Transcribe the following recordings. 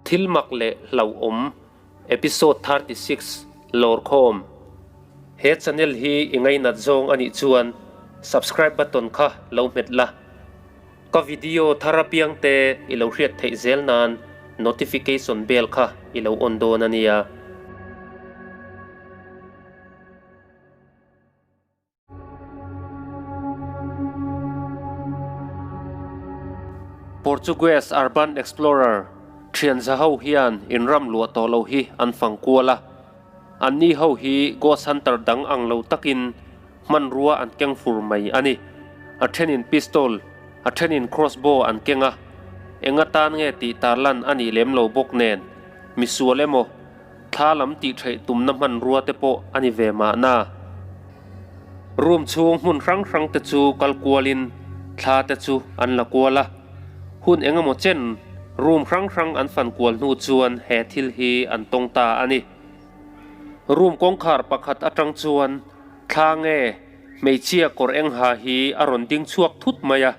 Thil mak leh hlauhawm Episode 36 Lawrkhawm He channel hi i ngainat zawng a nih chuan subscribe button kha lo hmet la. Ka video thar apiang te i lo hriat theih zel nan notification bell kha i lo on dawn a nia. Portuguese urban explorer thian za ho hian in ram luah tawh lo hi an fang kual a, anni ho hi ghost hunter dang ang lo takin hmanrua an keng fur mai a ni. A thenin pistol, a thenin crossbow an keng a, eng atan nge tih tarlan a nih lem lo bawk nen misual emaw Thla lam tih theih tumna hmanrua te pawh a ni ve mahna. Room chhung hmun hrang hrang te chu kal kualin thla te chu an la kual a. Hun eng emaw chen room hrang hrang an fan kual hnu chuan he thil hi an tawng ta a ni. Room kawngkhar pakhat atang chuan thla nge hmeichhia kawr eng ha hi a rawn ding chhuak thut mai a,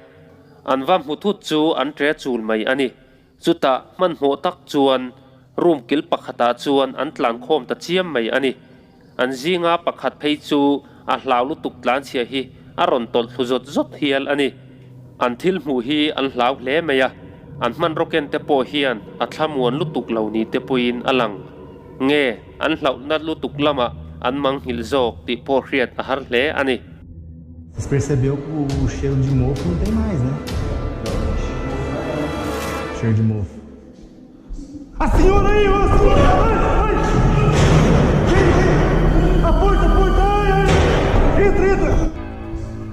an va hmu thut chu an ṭe chul mai a ni. Chutah hmanhmawh tak chuan room kil pakhatah chuan an tlan khawm ta chiam mai a ni. An zinga pakhat phei chu a hlau lutuk tlanchhia hi a rawn tawlh thlu zawt zawt hial a ni. An thil hmuh hi an hlau hle mai a, an hmanraw ken te pawh hian a thlamuan lutuk lo ni te pawhin a lang. Nge an hlauhna lutuk lamah an manghilh zawk tih pawh hriat a har hle a ni. Você percebeu que o cheiro de mofo não tem mais, né? Cheiro de mofo. A senhora aí, a senhora! Ai, ai! Vem, vem! A porta, a porta! Ai, ai! Entra, entra!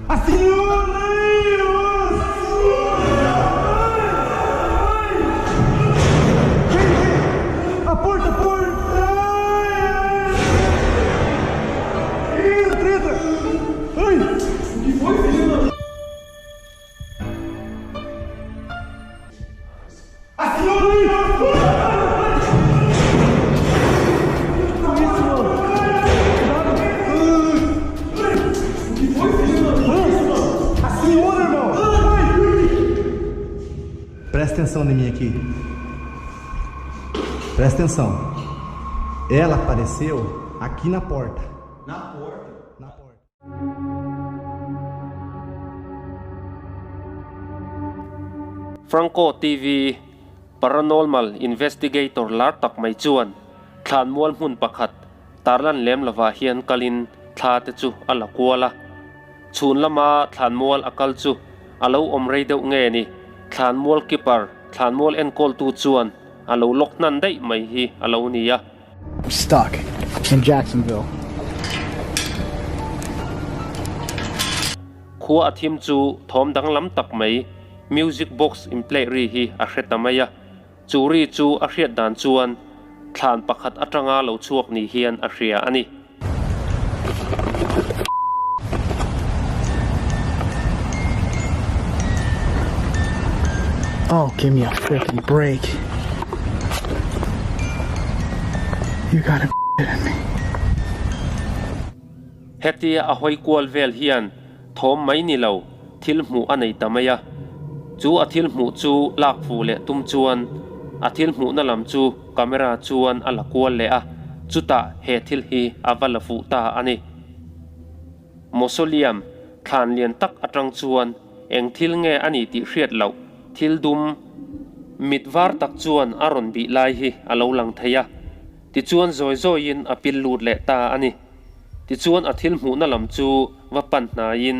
A senhora aí, a senhora! Ai, ai! Vem, vem! A porta, a porta! Ai, ai! Entra, entra! Ai! O que foi, menina? A senhora aí, a senhora! A senhora, irmão! Presta atenção em mim aqui. Presta atenção. Ela apareceu aqui na porta. Na porta? Na porta. Franco TV Paranormal Investigator lar tak mai chuan thlanmual hmun pakhat tarlan lem lovah hian kalin thla te chu a la kual a. Chhun lama thlanmual a kal chu a lo awm rei deuh nge ni, thlanmual keeper, thlanmual enkawltu chuan a lo lock hnan daih mai hi a lo ni a. I'm stuck in Jacksonville. Khua a thim chu thawm danglam tak mai, music box in play ri hi a hre ta mai a. Chu ri chu a hriat dan chuan thlan pakhat atanga lo chhuak ni hian a hria a ni. Oh, give me a freaking break. You gotta be kidding me. Hetia a hawi kual vel hian thawm mai ni lo thil hmuh a nei ta mai a. Chu a thil hmuh chu lak fuh leh tum chuan a thil hmuhna lam chu camera chuan a la kual leh a, chutah he thil hi a va la fuh ta a ni. Mausoleum thlan lian tak atang chuan eng thil nge a ni tih hriat loh thil dum mit var tak chuan a rawn bih lai hi a lo lang thei a, tichuan zawi zawiin a pil lut leh ta a ni. Tichuan a thil hmuhna lam chu va pan hnaiin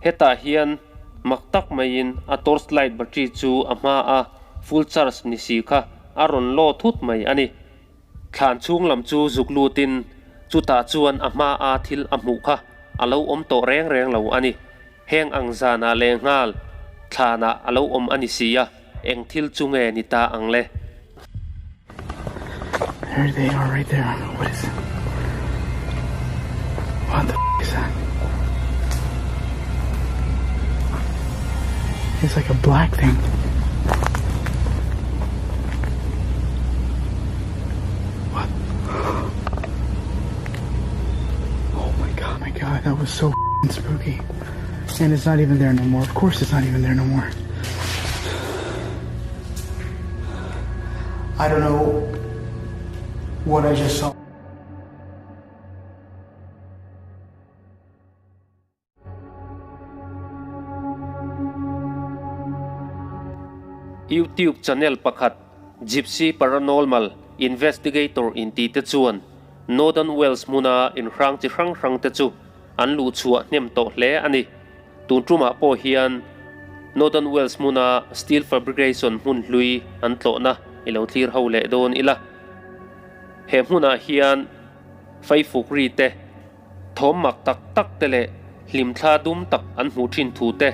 Hetah hian mak tak maiin a torch light battery chu a hma a full charge ni si kha a rawn law thut mai a ni. Thlan chhung lam chu zuk lutin chutah chuan a hma a thil a hmuh kha a lo awm tawh reng reng lo a ni. Heng ang zanah lehnghal thlanah a lo awm a ni si a, eng thil chu nge ni ta ang le? There they are right there. What is What the is that? It's like a black thing. What? Oh my god, my god, that was so spooky. And it's not even there no more. Of course it's not even there no more. I don't know what I just saw. YouTube channel pakhat Gypsy Paranormal Investigator inti te chuan Northern Wales hmuna inhrang chi hrang hrang te chu an luh chhuah hnem tawh hle a ni. Tun tumah pawh hian Northern Wales hmuna steel fabrication hmun hlui an tlawhna i lo thlir ho leh dawn ila. He hmunah hian faifuk ri te, thawm mak tak tak te leh hlimthla dum tak an hmuh thin thu te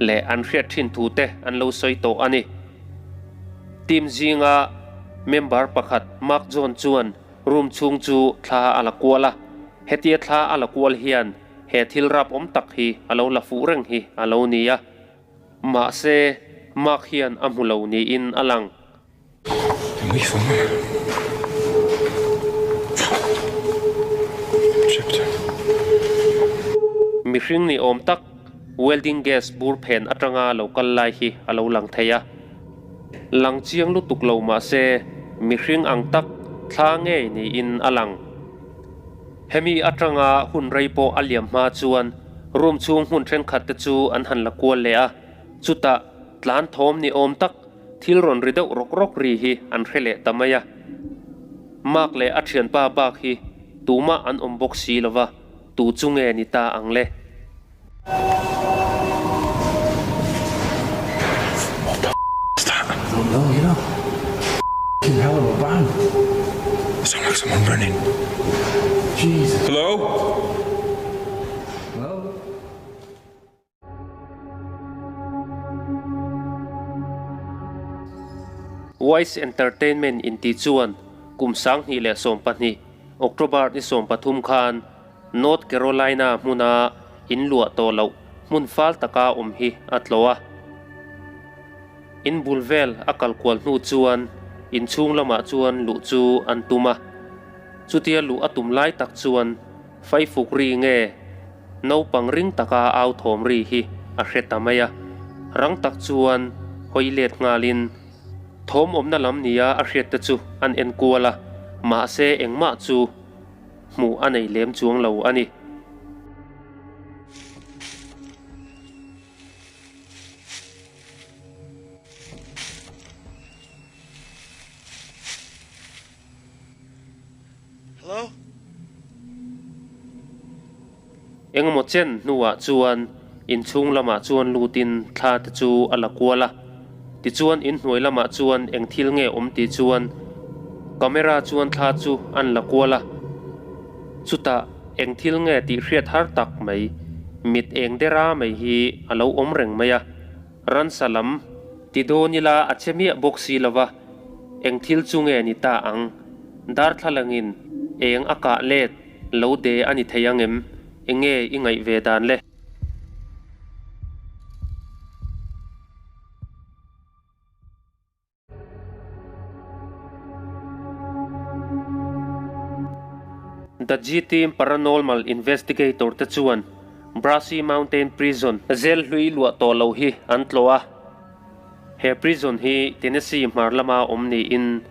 leh an hriat thin thu te an lo sawi tawh a ni. Team zinga member pakhat Mark John chuan room chhung chu thla a la kual a, hetia thla a la kual hian He thil rap awm tak hi a lo la fuh reng hi a lo ni a, mahse Mark hian a hmu lo niin a lang. Mihring ni awm tak welding gas bur phen atanga lo kal lai hi a lo lang thei a. Lang chiang lutuk lo mahse mihring ang tak thla ngei niin a lang. Hemi atanga hun rei pawh a liam hma chuan room chhung hmun thenkhat te chu an han la kual leh a, chutah tlan thawm ni awm tak thil rawn ri deuh rawk rawk ri hi an hre leh ta mai a. Mark leh a thianpa bak hi tumah an awm bawk si lova, tu chu nge ni ta ang le? What the is that? I don't know, you know. Fucking hell of a bang. It sounds like someone running. Jesus. Hello? Hello? Wise Entertainment inti chuan kum 2012 October ni 13 khan North Carolina hmuna in luah tawh loh hmun fal taka awm hi a tlawh a. In bul vel a kal kual hnu chuan inchhung lamah chuan luh chu an tum a. Chutia luh a tum lai tak chuan faifuk ri nge naupang ring taka au thawm ri hi a hre ta mai a. Rang tak chuan hawi let nghalin thawm awmna lam nia a hriat te chu an en kual a, mahse engmah chu hmuh a nei lem chuang lo a ni. Engemaw chen hnuah chuan inchhung lamah chuan lutin thla te chu a la kual a. Tichuan inhnuai lamah chuan eng thil nge awm tih chuan camera chuan thla chu an la kual a. Chutah eng thil nge tih hriat har tak mai, mit eng dera mai hi a lo awm reng mai a. Ransa lam ti dawn ila a che miah bawk si lo va, eng thil chu nge ni ta ang? Darthlalangin eng a kah let lo de a ni thei ang em? Enge i ngaih ve dan le? The G-Team Paranormal Investigator te chuan Brassi Mountain Prison zel hlui luah tawh lo hi an tlawh a. He prison hi Tennessee hmar lama awm niin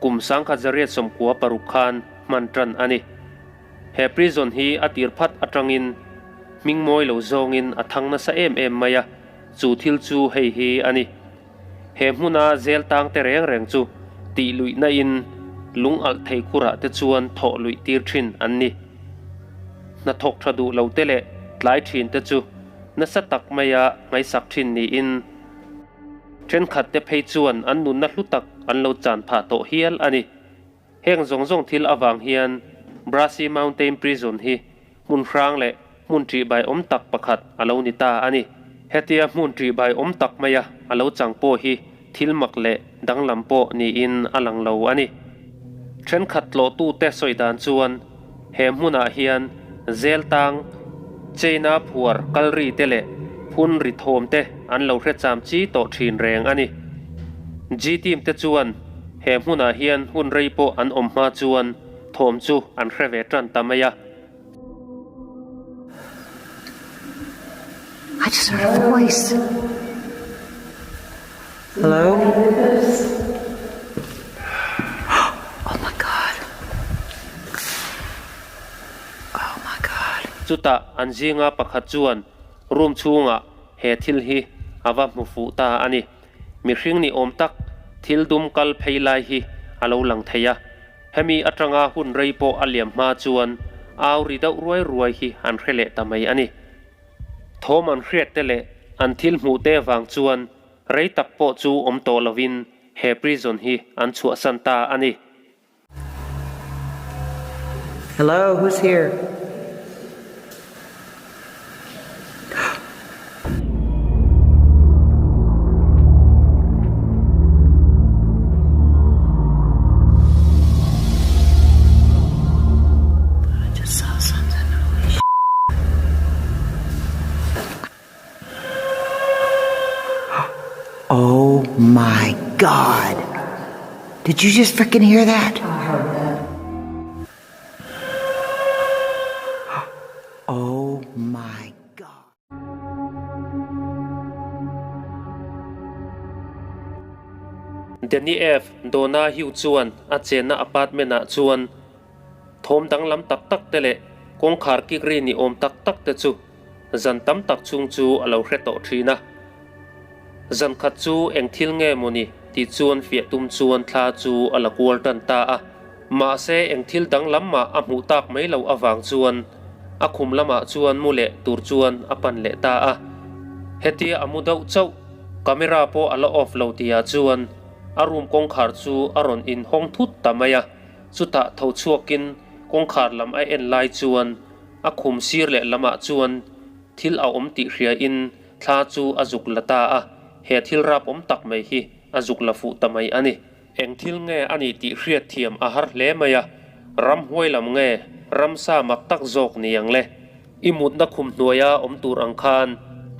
kum 1996 khan hman tan a ni. He prison hi a tir phat atangin hming mawi lo zawngin a thang nasa em em mai a, chu thil chu hei hi a ni. He hmuna zel tang te reng reng chu tih luihna in lung alh thei khurah te chuan thawh luih tir thin an ni. Hnathawk tha duh lo te leh tlai thin te chu nasa tak maia ngaihsak thin niin thenkhat te phei chuan an nunna hlu tak an lo chan phah tawh hial a ni. Heng zawng zawng thil avang hian Brassi Mountain Prison hi hmun hrang leh hmun ṭihbai awm tak pakhat a lo ni ta a ni. Hetia hmun ṭihbai awm tak maia a lo chang pawh hi thil mak leh danglam pawh niin a lang lo a ni. Ṭhenkhat tlawhtute sawi dan chuan he hmunah hian zel tang, chain-a phuar kal ri te leh phun ri thawm te an lo hre cham chi tawh ṭhin reng a ni. G-team te chuan he hmunah hian hun rei pawh an awm hma chuan thawm chu an hre ve ṭan ta mai a. I just heard a voice. Hello? Chutah an zinga pakhat chuan room chhungah he thil hi a va hmu fuh ta a ni. Mihring ni awm tak thil dum kal phei lai hi a lo lang thei a. Hemi atanga hun rei pawh a liam hma chuan au ri deuh ruai ruai hi an hre leh ta mai a ni. Thawm an hriat te leh an thil hmuh te vang chuan rei tak pawh chu awm tawh lovin he prison hi an chhuahsan ta a ni. Hello, who's here? I just saw something. Holy Oh my God. Did you just freaking hear that? I heard that. Oh my God. Danny F. Donahue chuan a chenna apartment-ah chuan thawm danglam tak tak te leh kawngkhar kik ri ni awm tak tak te chu Zan tam tak chhung chu a lo hre tawh thin a. Zan khat chu eng thil nge maw ni tih chuan fiah tum chuan thla chu a la kual tan ta a. Mahse eng thil danglam mah a hmuh tak mai loh avang chuan a khum lamah chuan mu leh tur chuan a pan leh ta a. Hetia a mu deuh chauh, camera pawh a la off lo tihah chuan a room kawngkhar chu a rawn inhawng thut ta mai a. Chutah tho chhuakin kawngkhar lam a en lai chuan A khum sir leh lamah chuan thil a awm tih hriain thla chu a zuk la ta a, he thil rap awm tak mai hi a zuk la fuh ta mai a ni. Eng thil nge a nih tih hriat thiam a har hle mai a, ramhuai lam nge ramsa mak tak zawk ni ang le? I mutna khum hnuaia awm tur ang khan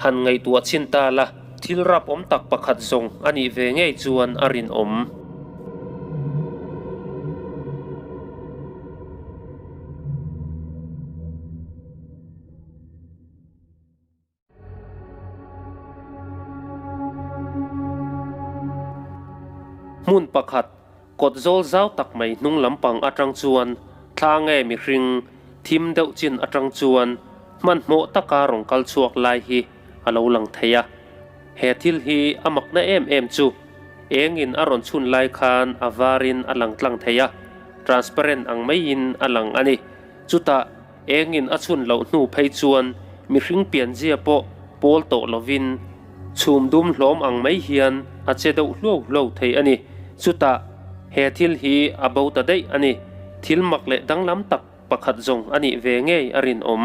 han ngaihtuah chhin ta la, thil rap awm tak pakhat zawng a nih ve ngei chuan a rinawm. Hmun pakhat, kawt zawl zau tak mai hnung lampang atang chuan thla nge mihring thim deuh chin atang chuan hmanhmawh taka rawn kal chhuak lai hi a lo lang thei a. He thil hi a makna em em chu engin a rawn chhun lai khan a varin a lang tlang thei a. Transparent ang maiin a lang a ni. Chutah engin a chhun loh hnu phei chuan mihring pianzia pawh pawl tawh lovin chhum dum hlawm ang mai hian a che deuh hluau hluau thei a ni. Chutah he thil hi a bo ta daih a ni. Thil mak leh danglam tak pakhat zawng a nih ve ngei a rinawm.